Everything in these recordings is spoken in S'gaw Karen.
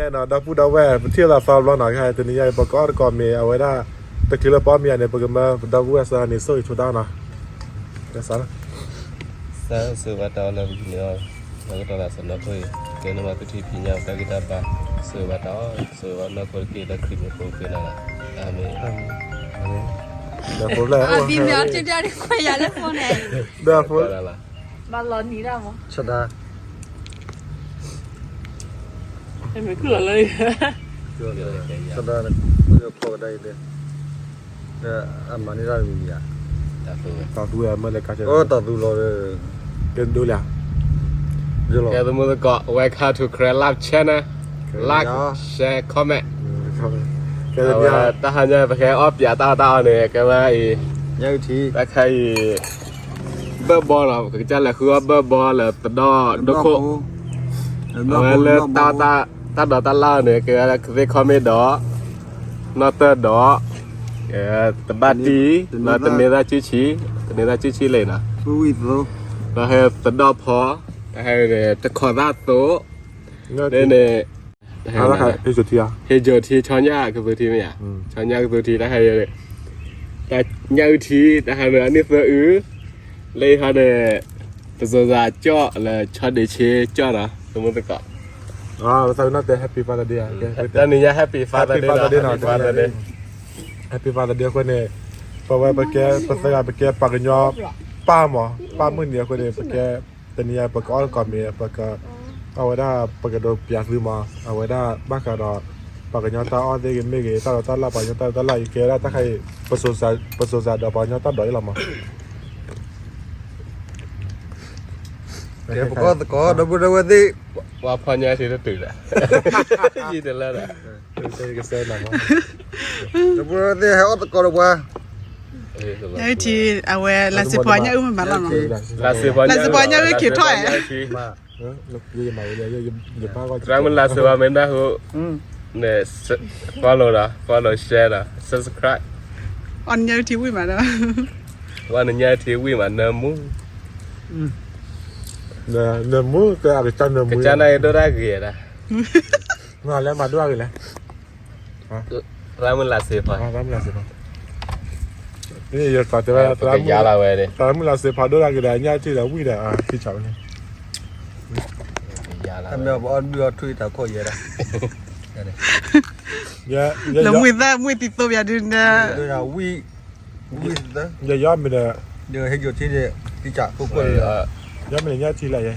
ဒီပုၢ်ဒီဝဲၢ် ပထံၣ်လိာ်သးသီတဘျီနီၤ, တနံၤညါအံၤ ပကအီၣ်တကိးမ့ၤ အဝဲဒၣ် တချုးလၢပအီၣ်မ့ၤအီၤန့ၣ် ပကမၢပဒီပုၢ်ဝဲၢ်စၢ်န့ၣ် ဆိၣ်ဂ့ၤဆိတၢ်နီၤ. စံးဘျုးဘၣ်တၢ်လၢပကန့ၢ်အီၤ လၢကတီၢ်လၢ်စီၤနီၢ်ခိၣ်အံၤ ကဲန့ၢ်ဘၣ်သုထံၣ်ဖံးညၣ်တၢ်ဂံၢ်တၢ်ဘါ, စံးဘျုးဘၣ်တၢ်အီၣ် စံးဘျုးဘၣ်နီၢ်ခိၣ်တက့ၢ်လၢခရံာ်မံၤပူၤက့ၤနၤလီၤ. အၤမ့ၣ်. ဒီးဖိလၢ အဘီမ့ၢ်အီၤတဒၣ်ခွဲးယၤလၢဖိန့ၣ် ဒီးဖိ ဘၣ်လီၤနံၤဒၣ်မး ဆဒၣ် မ့ၢ်ခုၣ်လီၤလၢ ဆဒၣ် ဖီကဒါအံၤ အမၤန့ၢ်တၢ်တမံၤမံၤဧါ, တၢ်သူဝဲမ့ၢ်လဲၤကါဆၢ တၢ်သူလီၤဒီး ကဲဒိလၢ ကဲသမုသကိး welcome to Karen Love Channel, like, share, comment. ကဲ တဟါညါ ပကဟဲအီၣ်ပၠးတၢ်အီၣ်တၢ်အီန့ၣ် ကဲဝဲအံၤ တၢ်ခါအံၤ ဘၢၣ်ဘီလီၤ ပကစၢ်လဲၤဃုအီၣ်ဘၢၣ်ဘီလၢသဒီၣ်ဒိခိၣ်, အဝဲလၢ တၢ်ဒီးတၢ်လၢ်န့ၣ် ကဲဝဲလၢကသ့ၣ်ခီမ့ၣ်ဒီး နီၢ်တၢၢ်ဒီး တဘၣ်တံၢ် လၢတန့ၤသၣ်ကၠူဆံ, တန့ၤသၣ်ကၠူဆံလဲၣ်နီၤ, ဒီးဟဲသဒီၣ်ဖီ, တခီၣ်သၣ်သိး, န့ၣ် ဟ့ၣ်ယိၤထံ ဆီညၣ်ကသူထံမ့ၢ်ဧါ, ဆီညၣ်ကသူထံ တၢ်ဟဲ တၢ်ညၣ်အုၣ်ထံ တၢ်ဟဲန့ၣ် အနံၣ်သၢအုၣ်, လၢအံၤဟီန့ၣ် ပစိၤစးကၠီၣ်လၢဆီဒံးဆ့ကၠီၣ်နီၤ သမုသကိး တၢ်နံၤညါ happy Father's Day နီၤ happy Father's Day အဃိန့ၣ် ပဝဲပကဲ ပသရၣ် ပကဲပှၤကညီ ပၢ်မး ပၢ်မုၢ်နံၤအဃိန့ၣ် ပကဲ တနံၤညါ ပကအီၣ်တကိးမ့ၤ ပက အဝဲဒၣ် ပကဒိးပၠးသုမး အဝဲဒၣ်ဘၣ်ဃးဒီး ပှၤကညီတၢ်အီၣ်သ့ၣ်ဂ့ၤမ့ၢ်ဂ့ၤ တၢ်ဒီးတၢ်လၢ် ပှၤကညီတၢ်ဒီးတၢ်လၢ် ယကဲဒၣ်တၢ်ခါအံၤ ပစိၤစးဒီးပှၤကညီတၢ်ဒီးအံၤလီၤမး ကဲပကအီၣ်သကိး ဒီပုၢ်ဒီဝဲၢ်သ့ၣ် ပှၤဖီညါထံတတုၤဒီး ယံၤတလၢဒီး ဒီပုၢ်ဒီဝဲၢ်သ့ၣ်ဟဲအီၣ်သကိးဒီးပှၤ ညၣ်အုၣ်ထံ အဝဲလၢစ့ဖီညၣ်အုၣ်မ့ၢ်မးလီၤနီၤ လၢစ့ဖီညၣ်အုၣ်က့ၤထီၣ်ဧါ ရၤမုၢ်လၢ်စ့ဖီမ့ၢ်နၢ်ဟူ န့ၣ် follow ဒီး follow share ဒီး subscribe အီၣ်နညၣ်အုၣ်ထံဝံၣ်မးဒီး ဝဲနညၣ်အုၣ်ထံဝံၣ်မး နၢမူ နၢမူ ကစၢ်နၢမူ ကစၢ်နၢအံၤဒိၣ်တၢ်ဂ့ၤဒၣ် မ့ၢ်လၢမၤဒိၣ်တၢ်ဂ့ၤလဲၣ် ရၤမုၢ်လၢ်စ့ဖီ ရၤမုၢ်လၢ်စ့ဖီ ယကတဲဝဲ ရၤမုၢ်လၢ်စ့ဖီဒိၣ်တၢ်ဂ့ၤဒီး ညၣ်အုၣ်ထံဒီးဝံၣ်ဒီး ဖံဆးဝဲန့ၣ် မ့ၢ်ပအီၣ်ဒုၣ်အီၣ်ထွံၣ်တၢ်ခိၣ်ယဲဒၣ် လၢမုၢ်သၣ်မုၢ်တံၤသိးပယၤဒုးနၢ ဝံၣ် ဝံၣ်သၢ ယယီၢ်မ့ၢ်ဒီး ယဟဲယိာ်ထံန့ၣ် တံၢ်စးခိၣ်ခိၣ်န့ၣ် ယီၢ်မ့ၢ်ဒီးညၣ်ထံလၢယဲ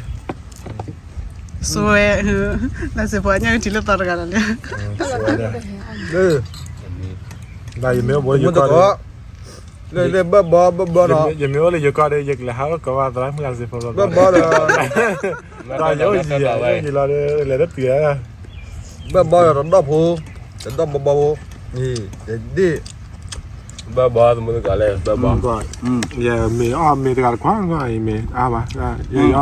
ဆိဝဲ လၢစ့ဖီညၣ်အုၣ်ထံလၢသီတဂၤလီၤန့ၣ် လၢ လၢယမ့ၢ်အိၣ်ဘိယကီၢ်ဒီး လၢလၢဘၢၣ်ဘီဘၢၣ်ဘီနီၤ ယမ့ၢ်အိၣ်လၢယကီၢ်ဒီး ယကလဲၤဟးအိၣ်ကီးဘၣ်သရၣ်မုၢ်လၢ်စ့ဖီလီၤ ဒီးယအိၣ်ယံာ်ယံာ်လီၤဒီး လဲၤတတုၤဧါ ဘၢၣ်ဘီဒီးတဒီၣ်ဖိ တဒီၣ်ဘီဘီဖိ န့ၣ် တဒ့ၣ် ဘၢၣ်ဘီသမုသကိးလဲၣ် ဘၢၣ်ဘီ ယမ့ၢ်အီၣ်မ့ၢ်တဂၤတခွါနီၤ ယမ့ၢ်အါဘၣ် ယယီၢ်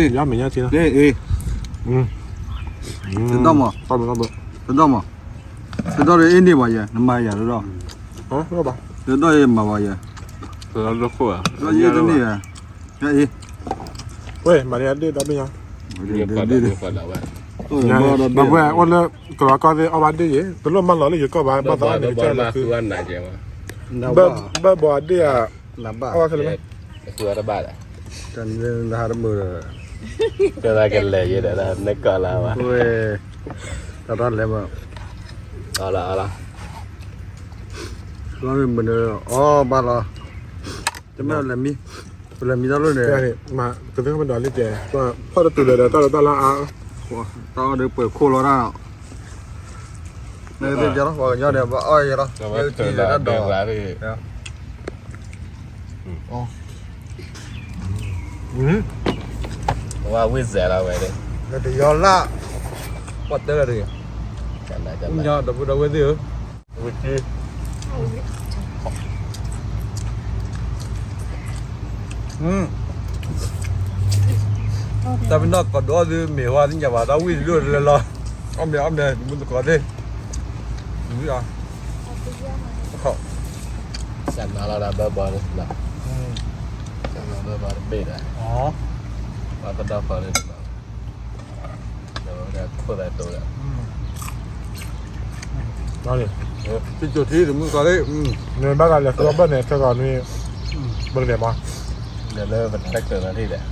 မ့ၢ်ညၣ်ထံလီၤ တဒီၣ်မး တဒီၣ်မး တဒီၣ်ဒီးအ့ၣ်န့ၢ်ဘၣ်ယဲ နမၤယၤတဒီၣ် တဒီၣ်ယဲမၤဘၣ်ယဲ တဒီၣ်ယဲတန့ၢ်ဘၣ် ယအ့ၣ် ဝဲ မၤန့ၢ်အဒ့ၣ်ဒီဘ့ၣ်ညါ ဘၣ်ဘၣ်အိၣ်လၢ ကလီၤကီၢ်သ့ၣ်အီၣ်ဘၣ်ဒ့ၣ်ယဲ တလိၣ်မၤလီၤလၢယကီၢ်ဘၣ် ဘၣ်သးအီၣ်န့ၣ်ကစၢ်လၢသု ဘၢၣ်ဘီအဒ့ၣ်ဧါ အီၣ်ဘၣ်ခဲလၢာ်မး တၢ်နဟးတမုာ်ဒီး ကဲသးကလဲၤယဲဒီး နကီၢ်လၢဘၣ် ဝဲ တၢ်တၢ်လဲၤဘၣ် အီၣ်လီၤအီၣ်လီၤ လီၤမ့ၢ်မနုၤ အီၣ်ဘၣ်လီၤ တမ့ၢ်လဲၤမံ ပလဲၤမံတၢ်လိၣ်န့ၣ် ကသ့ၣ်မၤဒိးလံတဲ ဖီၣ်တတုၤလၢဒီးတၢ်လီၢ်တၢ်လၢအါ တၢ်အီၣ်ဒီးပှဲၤခိၣ်လီၤတၢ် နကသ့ၣ်ညါလီၤ ပှၤကညီန့ၣ် ဘၣ်အီၣ်ယဲလီၤ ယဲကထံၣ်လၢတၢ်ဒိး ဝဲဝံၣ်စဲးလီၤဝဲန့ၣ် တယီလၢ် ပှၤတဲလၢတဂ့ၤ ကနၣ်ကနၣ် ညါဒီပုၢ်ဒီဝဲၢ်သ့ၣ်ဧၢ ဝံၣ်ကံ တၢ်ပနီၣ်ကီးဒိၣ်သုမ့ၢ်ဝဲသ့ၣ်ညါဘၣ် တၢ်ဝံၣ်တဒိၣ်လၢလီၤ အီၣ်မ့ၢ်အီၣ်မ့ၢ် မုၢ်သကိးသ့ၣ် ဝံၣ်အီၤ စးနၤလီၤဒၣ်ဘၢဘီန့ၣ် စးနၤဘၢဘီတဘ့ၣ်ဒီး ပှၤကဒီဖီန့ၣ် ဒီးခိၣ်သးတိၤဒီး အ န့ၣ်, တကၠိထံတမုၢ်ကီၢ်လံ, နဘၣ်သးလဲၤသီဘၣ်န့ၣ် ခဲဂီၤနွံ, ဘၣ်လဲၤမး, လဲၤလၢပတၢ်ကျၢၤလီၤဒ်လဲၣ်,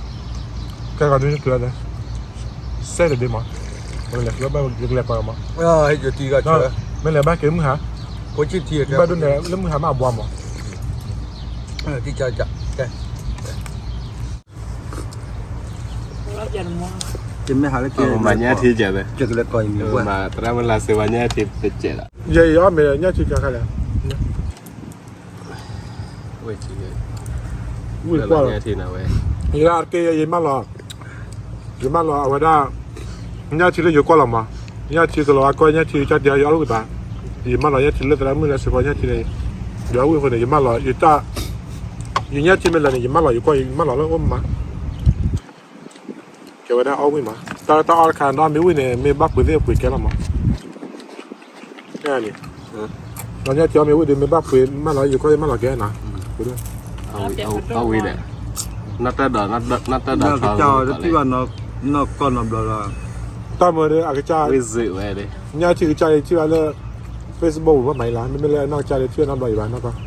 ခဲဂီၤနွံကျၢၤလၢ, စဲးတဒ့မး, လဲၤသီဘၣ်လဲၤကီၢ်မး, မ့ၢ်လဲၤဘၣ်က့ၤမုၢ်ဟါ, ဘၣ်ဒိန့ၣ် လၢမုၢ်ဟါမးအဘှါမး, တမ့ၢ်ဟါလၢက့ၤ, ယအီၣ်မ့ၤညၣ်ထံကါခါလဲၣ်, ဝဲ, ဝဲကွၢ်လီၤ, ယက့ၤယမၢလီၤ, ယမၢလီၤအဝဲဒၣ်, ညၣ်ထံလၢယကွၢ်လီၤမး, ညၣ်ထံကလီၤအကီၢ်ညၣ်ထံကစၢ်တဲယအီၣ်လိာ်ကသး, ယမၢလီၤညၣ်ထံလၢသရၣ်မုၣ်လၢစ့ၢ်ကီးညၣ်ထံန့ၣ်, ယအီၣ်ဝံၣ်အဃိန့ၣ် ယမၢလီၤ, ယညၣ်ထံမ့ၢ်လၢာ်န့ၣ် ယမၢလီၤယကွၢ် ယမၢလီၤလၢအိၣ်မး ကဲဝဲဒၣ်အီၣ်ဝံၣ်မး, တၢ်တၢ်အီၣ်တခါဒီးမ့ၢ်ဝံၣ်န့ၣ် မ့ၢ်ဘၣ်ပှ့ၤသ့ၣ်ပှ့ၤကဲလီၤမး, န့ၣ်, လီၤညါကၠီမ့ၢ်ဝံၣ်ဒီး မ့ၢ်ဘၣ်ပှ့ၤမၢလီၤ ယခီယမၢလီၤကဲနၤ, အီၣ်ဝံၣ်ဒီး, နတၢ်ဒီး, နတၢ်ဒီး, နီၢ်ကီၢ်နီတဘျီလီၤ, တၢ်မၤဒီးအကစၢ်, ညါထံကစၢ်အံၤထံၣ်ဘၣ်လၢ, Facebook ပူၤဘၣ်မၤအံၤလီၤ မ့မ့ၢ်လၢနီၢ်ကစၢ်ဒီးထံၣ်နီတဘျီအံၤဘၣ်နီၢ်ကီၢ်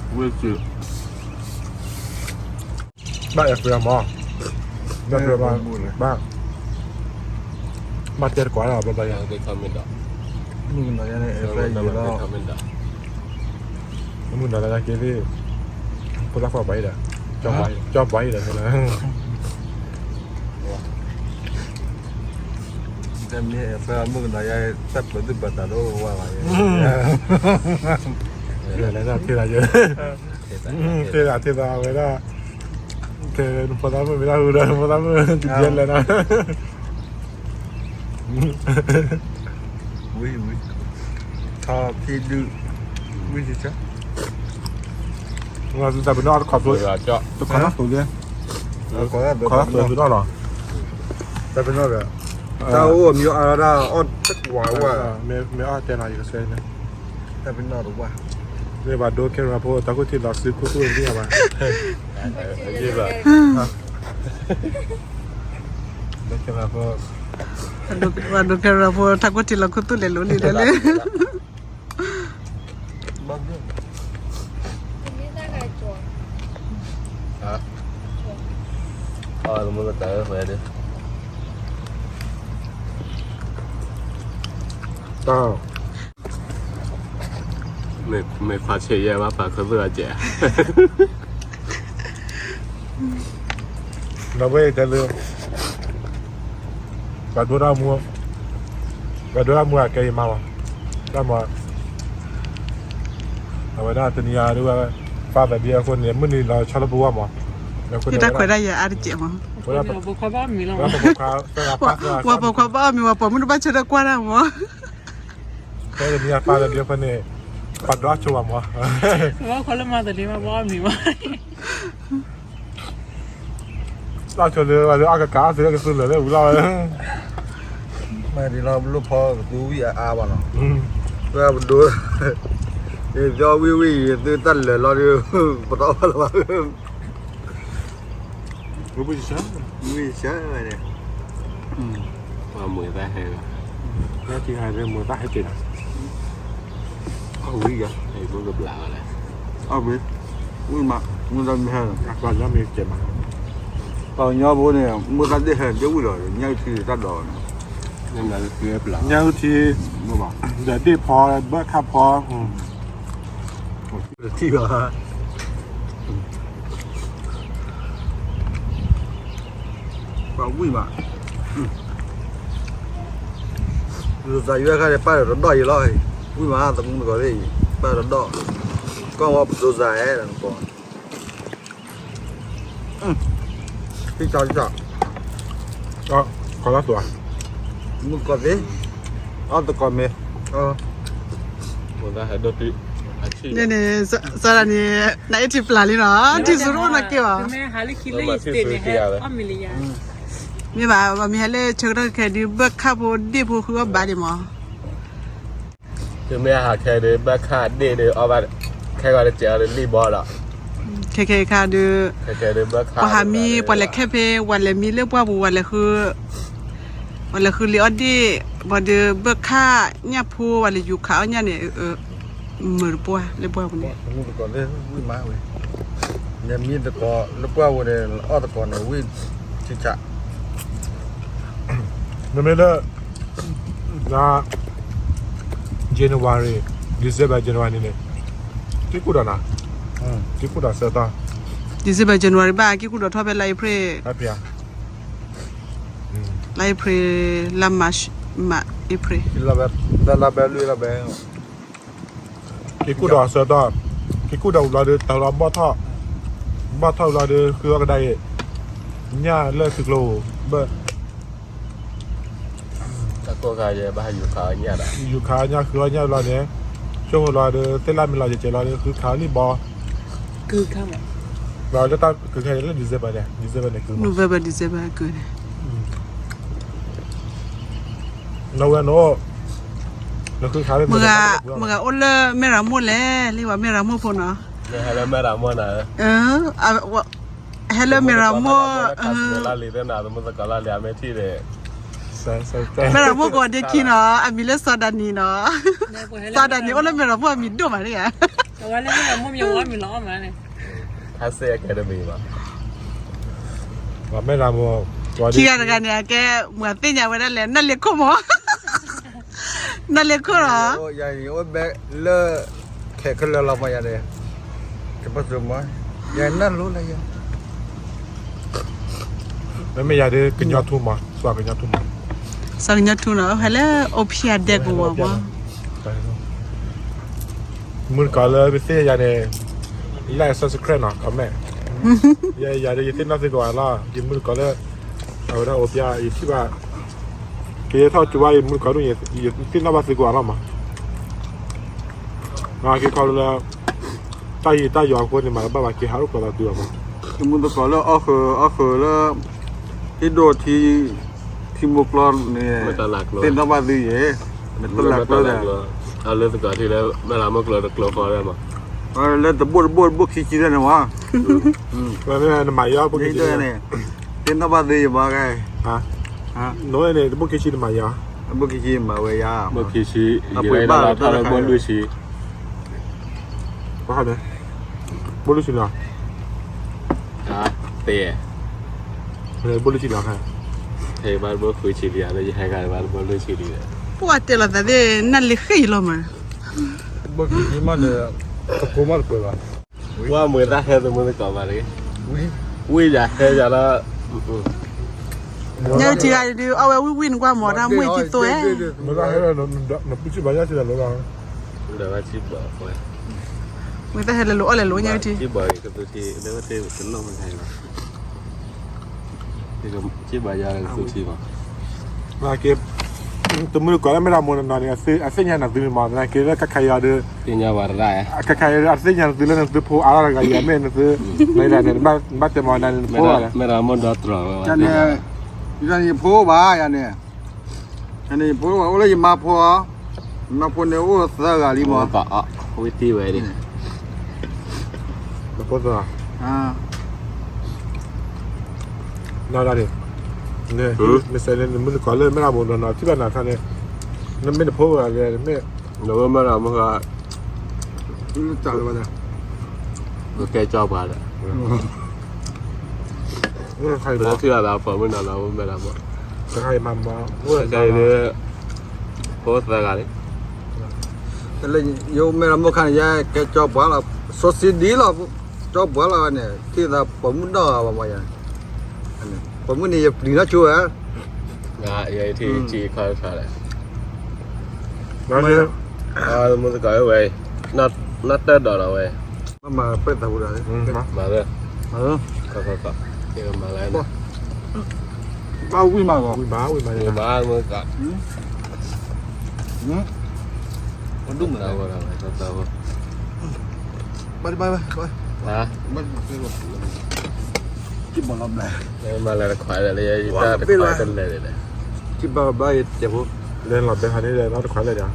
ဝ့ၢ်စ့ၢ်, ဘၣ်အဲၣ်ဖဲမး, ဘၣ်, ဘၣ်တဲတကိးလီၤ ဘၣ်ဘၣ်ယၤ, မုၢ်ကနီၤယၤန့ၣ်အဲၣ်ဖဲယံၤလီၤ, မုၢ်ကနီၤယၤက့ၤသ့ၣ်, ဖိသၣ်ခွါပှၤအံၤဒီး, ကၠီပှၤအံၤဒီး, တမ့ၢ်အဲၣ်ဖဲမုၢ်ကနီၤယၤ တၢ်ပၢၤသူၣ်ပၢၤသးတအိၣ်ဝဲဘၣ်, လဲၤလၢထံၣ်သးယဲ, ထံၣ်သးထံၣ်သးဝဲဒၣ်, ကဲနဖိသၣ်မုၣ်မ့ၢ်ဒၣ်ဟူဒီး နဖိသၣ်မုၣ်ကဒဲလဲၣ်နၤ, ဝံၤဝံၤ, ထီဖံဒု, ဝံၤ, တၢ်ပနီၣ်တခီဖျိ, တခီဖျိလံ, ခီဖျိလီၤ, တၢ်ပနီၣ်ဒီး, တၢ်အိၣ်မံၤအါဒၣ်အီၣ်တကွၢ်ဝဲ, မ့ၢ်အီၣ်တဲနၤယကဆဲန့ၣ် တၢ်ပနီၣ်တဝၢ်, မ့ၢ်ဘၣ်ဒိ camera ဖိ တၢ်ခိၣ်ထံလီၤစုခူသူၣ်သ့ၣ်ညါဘၣ်, ဒိ camera ဖိ, ဘၣ်ဒိ camera ဖိ တၢ်ခိၣ်ထံလီၤခူသူၣ်လဲၤလိၤလံဒီးလံ, အမ့ၢ်တၢ်ဝဲဒၣ် မ့ၢ်ခွါဆံးယဲၢ်ဘၣ် ပာ်ခူသူၣ်အစဲး, ဒီးဝဲတဲလၢ ပှၤဒိတၢ်မူ, ပှၤဒိတၢ်မူအကဲယမါမး, တၢ်မၤ, အဝဲဒၣ်တနံၤအံၤဒ်ဝဲ, ပာ်သးဒ်အဃိန့ၣ် မုၢ်နံၤလီၤဆီလၢပဂီၢ်မး, ယတၢ်ခွဲးဒၣ်ယၤအါတကဲးမး, ပှၤပိာ်ခွါဘၣ်အီၣ်မံၤ ပှၤပိာ်မုၣ်တဘၣ်ဆၢထၢၣ်ကွၢ်တၢ်မး ဖဲတနံၤအံၤပာ်သးဒ်အဃိန့ၣ် ပှၤဒိအဆိဘၣ်မး, လၢမၤသးဒ်မးဘၣ်အီၣ်မံၤမး, တၢ်ဆိလၢအကကးအီၣ်သ့လၢကသူလၢာ်လၢဝံၤလီၤ, မ့ၢ်ဒ်လီၤ ပလိၣ်ဖီကသူဝံၣ်အါအါဘၣ်နီၤ, ဝဲပဒိ, ယသီဝံၣ်ဝံၣ် ယသုတၢ်လၢာ်လီၤဒီး ပတအီၣ်လၢၤဘၣ် ဝံၣ်ဆၢ, ဝံၣ်ဆၢဝဲန့ၣ်, ပှၤမုာ်တၢ်ဟဲ, တၢ်ထံဟဲလၢမုာ်တၢ်ဟဲက့ၤနီၤ, အဝံၣ်ယၤ ဟဲကဘျါလဲၣ်, အဝံၣ်, ဝံၣ်မး, မုၢ်တၢ်မ့ၢ်ဟဲ, ပှၤညီမ့ၢ်ကဲးမး, ပှၤညီဖိန့ၣ် မုၢ်တၢ်ဒ့ၣ်ဟဲ ဒ့ၣ်ဝံၣ်လီၤ ညၣ်အုၣ်ထံတၢ်ဒိးန့ၣ်, ညၣ်အုၣ်ထံ, ဒီးဒ့ၣ်ဖီ ဘၢခၣ်ဖီ တထံၣ်ဘၣ် ပှၤဝံၣ်မး, လိာ်သးယွဲခါန့ၣ် ပၢ်ဒီးတဒီၣ်အံၤလီၤ, ဝံၣ်မး သမူသကိးသ့ၣ်အံၤ ပၢ်တဒီၣ်, ကီၢ်ဝဲပဒိစၢ်အဲၣ်, တံၢ်ကၠီတံၢ်ကၠီ, ကီလၢသွး, မုၣ်ကီၢ်သ့ၣ်, အီၣ်သကိးမ့ၤ, န့ၣ်န့ၣ်, စးဒၣ်န့ၣ် နအဲၣ်ထံပျၢ်လံနီၤ, ထံဆူတအိၣ်နီၢ်က့ဘၣ်, မ့ၢ်ဘၣ် ပှၤမ့ၢ်ဟဲလၢဆၢကတီၢ်ခဲအံၤဒုး ဘၢခၣ်ဖိဒ့ၣ်ဖိဃုအီၣ်ဘၣ်ဒံးမး, တုၤမ့ၢ်ဟးခဲဒုးဘၢခၣ်ဒ့ၣ်ဒုးအီၣ်ဘၣ်, ခဲဂီၤတစဲးအီၤဒုးလံၣ်ဘီဒီး, ခဲခဲခါဒုး, ပှၤဟးမံ ပှၤလဲၤခဲဖဲ ပှၤလဲၤမံလၢပှၢ်ပူၤ ပှၤလဲၤဃု ပှၤလဲၤဃုလံာ်အီၣ်ဒ့ၣ်, ဘၣ်ဒီးဘၢၣ်ခၣ်ညၣ်ဖိ ပှၤလဲၤယူၤခးအီၣ်ညၣ်န့ၣ်, မုာ်တပှၢ်လၢပှၢ်ပူၤန့ၣ်, မုာ်တကိးလၢဝံၣ်မးဝဲ, နမံတကိးလၢပှၢ်ပူၤန့ၣ် အီၣ်တကိးန့ၣ် ဝံၣ်ဆံဆး, နမ့ၢ်လၢ January, December, January န့ၣ်န့ၣ်, က့ၢ်ကူၣ်ဒီးနၤ, က့ၢ်ကူၣ်ဒီးဆၢတီၢ်, December, January ဘၣ် က့ၢ်ကူၣ်ဒီးထီၣ်ဖဲလါ April, လါ April, လါ March, March, April, လါဘဲလွံၢ်လါဘဲ, က့ၢ်ကူၣ်ဒီးဆၢတီၢ်, က့ၢ်ကူၣ်ဒီးဝံၤလီၤဒီး တၢ်လီၤဘီၣ်ထီၣ်, ဘီၣ်ထီၣ်ဝံၤလီၤဒီး ဃုအီၣ်ကဒါအံၤ, ညၣ်လၢသုကျိၤ, ဘၣ် တၢ်ကိးခါယဲဘၣ်ယူၤခးအီၣ်ညၣ်ဒီး, ယူၤခးအီၣ်ညၣ် ဃုအီၣ်ညၣ်လီၤန့ၣ်, ဆိကမိၣ်လီၤဒီး သ့ၣ်လၣ်မ့ၢ်လီၤကဲးကဲးလီၤဒီး ဃုခးလံဘီ, လီၤလၢတၢ်ကခါလၢ December န့ၣ်, December န့ၣ် November, December ကန့ၣ်, နဝဲနအိၣ်, နဃုခးလၢ မုၢ်ဂၤအိၣ်လၢမဲၢ်ရမိၢ်လဲၣ်, လၢပှၤမဲၢ်ရမိၢ်ဖိနီၤ, ဟဲလၢမဲၢ်ရမိၢ်နၤ, ဟဲလၢမဲၢ်ရမိၢ်, လါလံသ့ၣ်နၤ သမုသကိးလါလံအမ့ၢ်ထံၣ်န့ၣ်, မဲၢ်ရမိၢ်ကိးဒ့ခံနီၤ, အမံၤလၢစီၤဒၤနံၤနီၤ, စီၤဒၤနံၤအိၣ်လၢမဲၢ်ရမိၢ်အမံၤဒိၣ်မးန့ၣ်ဧါ, အစ့အကဲတမံၤဘၣ်, ပှၤမဲၢ်ရမိၢ်, ခံဂၤတဂၤန့ၣ် အကဲ, မၤသ့ၣ်ညါဝဲဒၣ်လဲၣ်, နၢ်လ့ခိၣ်မး, နၢ်လ့ခိၣ်နီၤ, ယၤန့ၣ်အိၣ်ဘဲလၢ ခဲခဲလၢာ်လီၤမးယၤန့ၣ်, ကပၢၢ်စၢၤမး, ယၤနၢ်လိလၢယၤ, မ့မ့ၢ်ယၤဒ်ကညီထူမး, စီၤကညီထူမး, စီၤကညီထူနီၤ, ဟဲလၢအိၣ်ဖျဲၣ်ဒဲကဝီၤမး, မုၢ်တကိးလၢပသ့ၣ်ညါယၤန့ၣ်, like subscribe နီၤ comment, ယၤဒ်ယသ့ၣ်နီၣ်သုကိးဂၤလီၤ, ယမုၢ်တကိးလၢ အဝဲဒၣ်အိၣ်ဖျဲၣ် ယထံၣ်ဘၣ်, ကယဲထီၣ်ကၠိဘၣ် ယမုၢ်တကိးဒ် ယသ့ၣ်နီၣ်ဘၣ်သုကိးဂၤလီၤမး, က့ၤခီလၢ တၢ်ယံာ်တၢ်ယွၤအဃိန့ၣ် မၤတဘၣ်ဘၣ် က့ၤဟးအိၣ်ကီးသးသုအီၤမး, ယမုၢ်တကိးလၢအီၣ်ဃုာ်အီၣ်ဃုာ်လၢ ထံဒိၣ်ထံ ထံမိၢ်ကျီန့ၣ်, သ့ၣ်နီၣ်ဘၣ်သုယဲ, မ့ၢ်တလးကျိဒီး, အလၢသကိးထံလၢ မဲၢ်လးမိၢ်ကျိတကျိဃီဒၣ်မး, လၢတဘိၣ်တဘိၣ်တဘိၣ်ခံဆံဒၣ်န့ၣ်ဝဲ, နမၤယီၤဘိၣ်ခံဆံန့ၣ်, သ့ၣ်နီၣ်ဘၣ်သုယဘၣ်ဂ့ၤ, နအိၣ်န့ၣ် တဘိၣ်ခံဆံနမၤယီၤ, တဘိၣ်ခံဆံမၤဝဲယၤ, ဘိၣ်ခံဆံ, ယဘၣ်လီၤထီၣ်လၢဘိၣ်လွံၢ်ဆံ ဘိၣ်လွံၢ်ဆံလီၤ, သ့, ဘိၣ်လွံၢ်ဆံလီၤ, ဟဲဘၣ်တဘိၣ်ဃုဆံလံ လၢယဟဲဂၤဘၣ်တဘိၣ်လွံၢ်ဆံလံ, ပှၤတဲလီၤသးသ့ၣ် နၢ်လ့ဃ့ယလီၤမး, ဘိၣ်ခံဆံမးဒီး, တကိးမးတပှဲၤဘၣ်, ဝဲမ့ၢ်တၢ်ဟဲသမုသကိးမးတဂ့ၤ, ဝံၢ်ယၤဟဲယၤလီၤ, ညၣ်အုၣ်ထံဂၤဒုး အီၣ်ဝဲဝံၣ်ဝံၣ်နကွၢ်မး တၢ်မွံၢ်ထံသိဝဲ, မ့ၢ်တၢ်ဟဲလၢနပူၤစံၣ်ဘၣ်ညၣ်ထံလၢာ်လီၤ, မ့ၢ်တၢ်ဟဲလၢလီၤအီၣ်လဲၣ်လီၤညၣ်အုၣ်ထံ, က့, သမုသကိးလၢမဲၢ်တၢ်မိၢ်နီၤန့ၣ် အသ့ၣ်ညါနၤသုမး သနာ်က့လၢကခါယၤဒီး, ကခါယၤဒီး အသ့ၣ်ညါနၤသုလၢနသုဖိအါလီၤတဂၤယၤမ့ၢ်နသု, နဘၣ်တဲမၤနၤနဖိဘၣ်လဲၣ်, ယဖိဘၣ်, ယဖိဘၣ်အိၣ်လၢယမါဖိ, ယမါဖိန့ၣ်အိၣ်သၢဂၤလံမး, ဝံၣ်တံၢ်ဝဲဒၣ် နဒၣ်န့ၣ်, မ့ၢ်စဲးန့ၣ် နမုၢ်နကီၢ်လၢမဲၢ်ရမိၢ်နီၤနီၤ ထံၣ်ဘၣ်နၤခါန့ၣ်, နမ့ၢ်နဖိဝဲလဲၣ် နမ့ၢ်, နဝဲမဲၢ်ရမိၢ်ဃါ, တၢ်လၢဝဲဒၣ်, ကဲကၠီပှၤဒီး, လၢထံၣ်ဘၣ်သးပိာ်မုၣ်နီၤနီၤ မဲၢ်ရမိၢ်, တခါအံၤမး, ဖိသၢဂၤလံ လၢယမဲၢ်ရမိၢ်ခါန့ၣ် ယကဲကၠီပှၤလီၤ, စီဆှံဒ်လီၤ, ကၠီပှၤလီၤန့ၣ် ထံၣ်သးပိာ်မုၣ်နီၢ်ဂၤဘၣ်မးယၤ, ပိာ်မုၣ်န့ၣ် ယပျံၤနီၢ်ဆိဝဲ, ယထံၣ်ခီတခါလဲၣ်, မုၢ်သကိးဝဲ, နီၢ်တၢ်ဒီးဒီးဝဲ, မၤပၢၢ်သးပူၤဒီး, မၤလၢ, မၤလၢ, ဘၣ်ဝံၣ်မးဂီၤ, ဝံၣ်မး, ဝံၣ်မး, မုၢ်သကိး ဒူၣ်မး, ဘၣ်ဘၣ်ဘၣ်, မၤလၢတခွးလၢ်လၢယတၢ်တခွးတလဲၣ်လဲၣ်, ထံၣ်ဘၣ်ဘၣ်ယတဲဖိ, လဲၤလီၤဘဲဟးန့ၣ်ဒီး တခွးလၢ်ဒီး,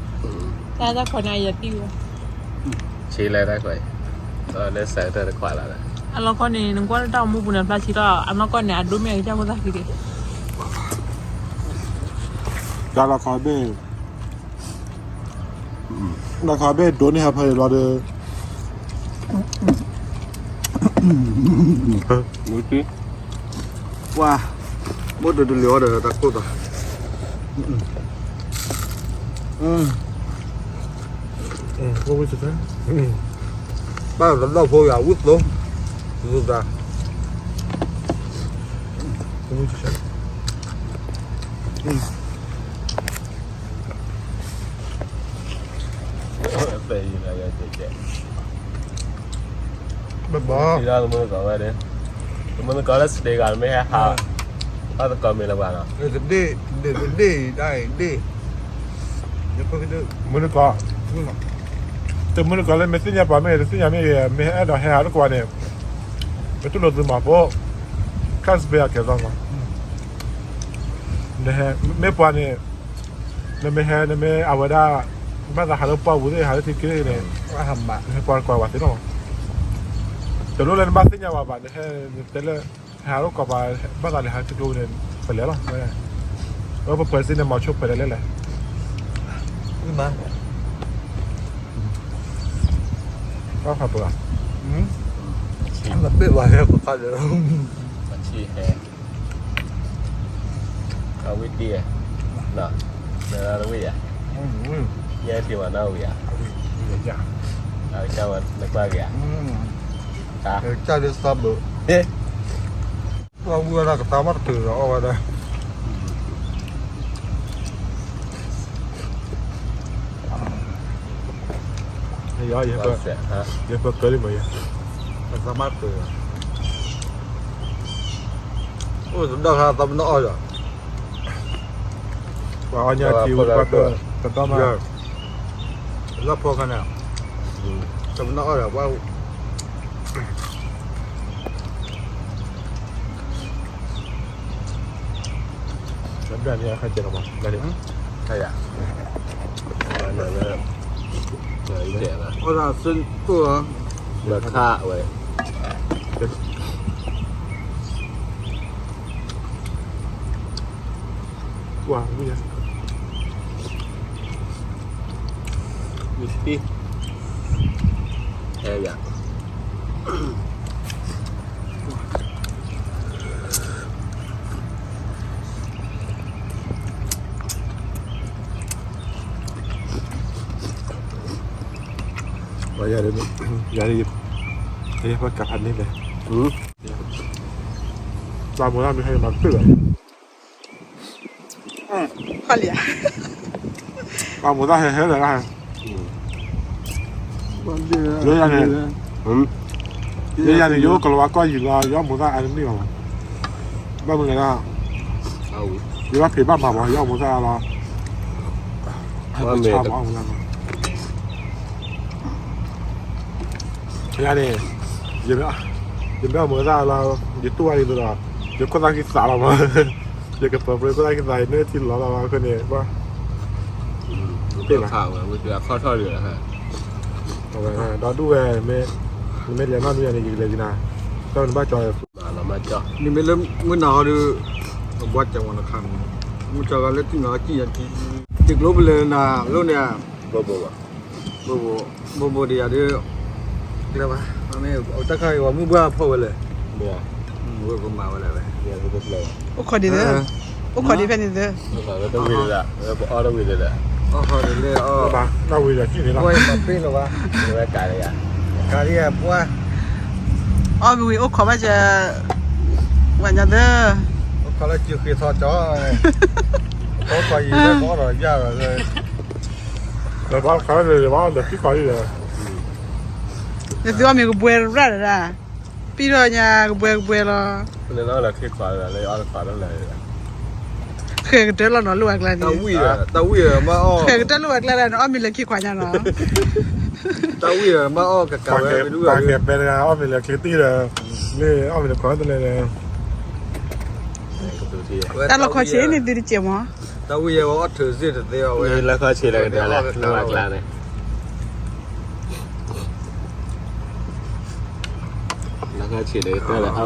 တၢ်တခွးန့ၣ်ယတံၢ်, ဆံလဲၤတၢ်ခွး, လၢစးတၢ်တခွးလၢ်လၢ်, အလီၢ်ခီန့ၣ် နကွၢ်လၢတၢ်အိၣ်မူပူၤန့ၣ် ဖျါဆံလီၤ, အနီၢ်ကီၢ်န့ၣ် အဒိၣ်မ့ၢ်အကစၢ်ဖိသၣ်ခံက့ၤ ကလီၤခီဘ့ၣ်, လီၤခီဘ့ၣ်ဒိးန့ၢ်ဟဲဖဲအံၤဘျီဒီး, ပှၤ, ဘိၣ်ဒိးတလံၤအီၤဒီးတၢ်ကိၢ်သး, ဘၣ်တဒီၣ်ဖိဂၤဝံၣ်သိ, ဝံၣ်သး ဘၣ်ဘီ, တမုၢ်နကီၢ်လၢ state ဂၤ မ့ၢ်ဟဲဟး, ဘၣ်သကိးမ့ၢ်လၢၤဘၣ်နီၤ, တဒ့ၣ်, တဒ့ၣ်, တဒ့ၣ်, မုၢ်နကီၢ်, တမုၢ်နကီၢ်လၢ မ့ၢ်သ့ၣ်ညါပှၤမ့ၢ်ဂ့ၤ တသ့ၣ်ညါမ့ၢ်ဂ့ၤ မ့ၢ်ဟဲအဲၣ်ဒိးဟဲဟးတကိးဘၣ်န့ၣ်, ပတူၢ်လိာ်သုမၤဖိ, ခၣ်စပ့အကဲၤသီမး, မ့ၢ်ပှၤန့ၣ်, နမ့ၢ်ဟဲ နမ့ၢ်အဝဲဒၣ်, ဘၣ်သးဟးလၢပှၢ်ပူၤသ့ၣ် ဟးလၢထံက့ၤန့ၣ်, နဟဲပှၤတကိးဝဲသ့ၣ်လီၤ, တလိၣ်လၢနဘၣ်သ့ၣ်ညါဝဲဘၣ် နဟဲ, နတဲလၢ, ဟဲဟးလၢကိးပၤ, ဘၣ်သးလဲၤဟးထံကျိန့ၣ်, ပလဲၤလီၤ, အပှဲၤစ့န့ၣ် မၤဆိဖဲလဲၣ်လဲၣ်လဲၣ်, ဘၣ်ဖးပှၤ, မ့ၢ်ဘၣ်ဟဲပခါဒီး, အဝံတံၢ်, နဝံယၤ, ယဲထံမၤနီၣ်ဝံယၤ, နကွၢ်က့ၤဧါ, တၢ်ဒ်သးဘၣ်, ပှၤဝံဝဲဒၣ်ကသါမးတတုၤဒီးအီၣ်ဝဲဒၣ်, ယဲပကလံၤမးယဲ, ကသါမးတတုၤ, အိၣ်တဒီၣ်ခါသးမနီၣ်အီၣ်ဒီး ပှၤအီၣ်ညါထံဝံၤ ပှၤတတီၢ်မး, လီၢ်ဖီခါန့ၣ်, တမနီၣ်အီၣ်ဒီးပှၤ, ဘၣ်န့ၣ်အခါကဲလီၤမး, ဘၣ်န့ၣ်, ခါယၤ, အီၣ်ဒၣ်ဆၢတိၢ်လီၤ, လၢခါဝဲ ကွၢ်ဝံၤ, ယတံၢ်, ဟဲယၤ, ယၤ, ယၤ, ယၤဖးကးဖးန့ၣ်လဲၣ်, ပှၤမိၢ်သၣ်မ့ၢ်ဟဲမၤတပ့ၢ်ဘၣ်, ပှၤမိၢ်သၣ်ဟဲဟဲလၢၤ, လၢယၤန့ၣ်, လၢယၤန့ၣ် ယအိၣ်ကလၤဝါကီၢ်ယံၤလီၤ ယအိၣ်မိၢ်သၣ်အါတမ့ၢ်ဘၣ်မး, ဘၣ်မနုၤလဲၣ်, ယဘၣ်ဖံးဘၣ်မၤမး ယအိၣ်မိၢ်သၣ်လီၤ, ဟဲပဆါမး, ယၤန့ၣ်, ယမ့ၢ်အိၣ်မိၢ်သၣ်လီၤ, ယတူၢ်ဝဲဒ်သိးဒီး, ယခိၣ်သၣ်ခံသးလီၤမး, ယကပၢၤပြ့ခိၣ်သၣ်ခံသး ယန့ၢ်ထံလီၤလီၤအဃိန့ၣ်, ပ့ၢ်ဘၣ်, အခီၣ်ထီၣ်ဒီး, ဒီဒူၣ်ဝဲ, နမ့ၢ်လဲၤနီၢ်ဒူၣ်ယၤန့ၣ် ယကလဲၤကနၤ, တၢ်နဘၣ်ကၠီ, နမ့ၢ်လၢမုၢ်နၤဟီဒီး, အဘှါကၠီဝဲနခါ, မုၢ်ကၠီဂၤလၢထံနီၤကံၣ်ယၤကံၣ်, တကျိပလဲၤနၤလိၣ်န့ၣ်, ဘိဘိ, ဘိဘိဒ်ယၤဒ်, ကျဲဘၣ်, တၢ်ခါအံၤပှၤမုၢ်ဘှါဖီၣ်ဝဲလဲၣ်, ဝဲကမၤဝဲလဲၣ်ဝဲ, အိၣ်ခိးဒ်သၢ, အိၣ်ခိးဒ်ဖဲန့ၣ်သၢ, ပအီၣ်တဝံၤဒီး, ပအီၣ်တဝံၤဒီး, အီၣ်ဝံၤဒီးကံၣ်န့ၣ်လီၤ, ပ့ၢ်လီၤဘၣ်, ဝဲကးလၢယၤ, ကးလၢယၤပှၤ, အီၣ်မ့ၢ်ဝံၤအိၣ်ခိးဘၣ်ကဲ, ဝဲညါသၢ, အိၣ်ခိးလၢကၠူဃ့ထီၣ်ကၠီ, အိၣ်ခိးယံၤလၢကအီၣ်ဒီးယၤဒီး, လၢဘၣ်ခါလၢဘၣ်လၢခံခီလံဒီး, နသုအီၣ်မ့ၢ်ကဘှဲရၣ်ဒၣ်, ပံၢ်ထီၣ်ညါကဘှဲကဘှဲလီၤ, လၢခံခီလၢအီၣ်တခီလၢ, ဃဲကတၢၢ်လီၤနီၤလိၣ်ဝဲကျါန့ၣ်, ဃဲကတၢၢ်လိၣ်ဝဲကျါဒၣ်န့ၣ် အီၣ်မ့ၢ်လၢခံခွါညါနီၤ, တၢ်ဝံၣ်ဒီးမ့ၢ်အီၣ်ကကးဝဲ, ပှၤကဲပဲတဂၤအီၣ်မ့ၢ်လၢခံတံၢ်ဒီး, မ့ၢ်အီၣ်မ့ၢ်လၢခွါတလဲၣ်န့ၣ်, တၢ်လီၢ်ခီဆ့န့ၣ်သုတကဲမး, တၢ်ဝံၣ်ယဲဝဲအီၣ်ထုးစ့ၢ်တသ့အီၤဝဲ, လၢခီဆ့လၢကတၢၢ်လၢဝဲကျါန့ၣ် လၢခီဆ့းဒီး တၢ်လၢ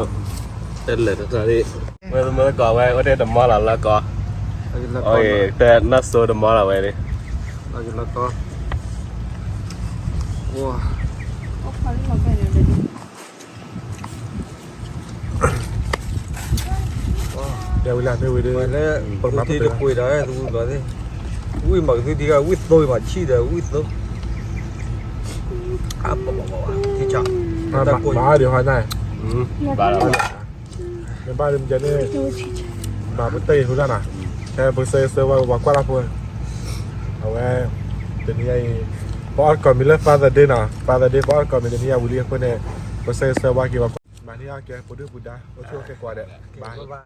တၢ်လၢတၢ်လၢ, ဝဲသမၢသကိးဝဲ အိၣ်ထဲတမီၢ်လီၤလၢကီၢ်, အီ တနီၢ်စိတမီလီၤဝဲန့ၣ်, အီ တဲဝံၤလၢမ့ၢ်ဝံၤဒီး လၢ ပကမၤပတပှ့ၤဒီး ဝံၤမၤကသုဒံးဂၤ ဝံၣ်သိမး ဆံၣ်ဒီး ဝံၣ်သိ, မၤအါဒံးဟီန့ၣ်, မ့ၢ်ဘၣ်ဒီးမ့ၢ်န့ၣ် မၤပတၢ်အံၤဟူဒၣ်နီၤ, ဖဲပကစၢ်ယွၤဆှၢဝဲပှၤကွၢ်တၢ်ဖိ, အဝဲ တနံၤအံၤ ပအီၣ်တကိးမံၤလၢ Father Day နီၤ, Father Day ပအီၣ်တကိးမံၤတနံၤအံၤဝံၤလံအဃိန့ၣ်, ပကစၢ်ယွၤဆှၢဝဲက့ၤပှၤကွၢ်, မၤန့ၢ်အီၣ်ကဲ ပဒုၣ်ပဒါ အိၣ်ဆူၣ်အိၣ်ချ့ကိးဂၤဒဲး, bye.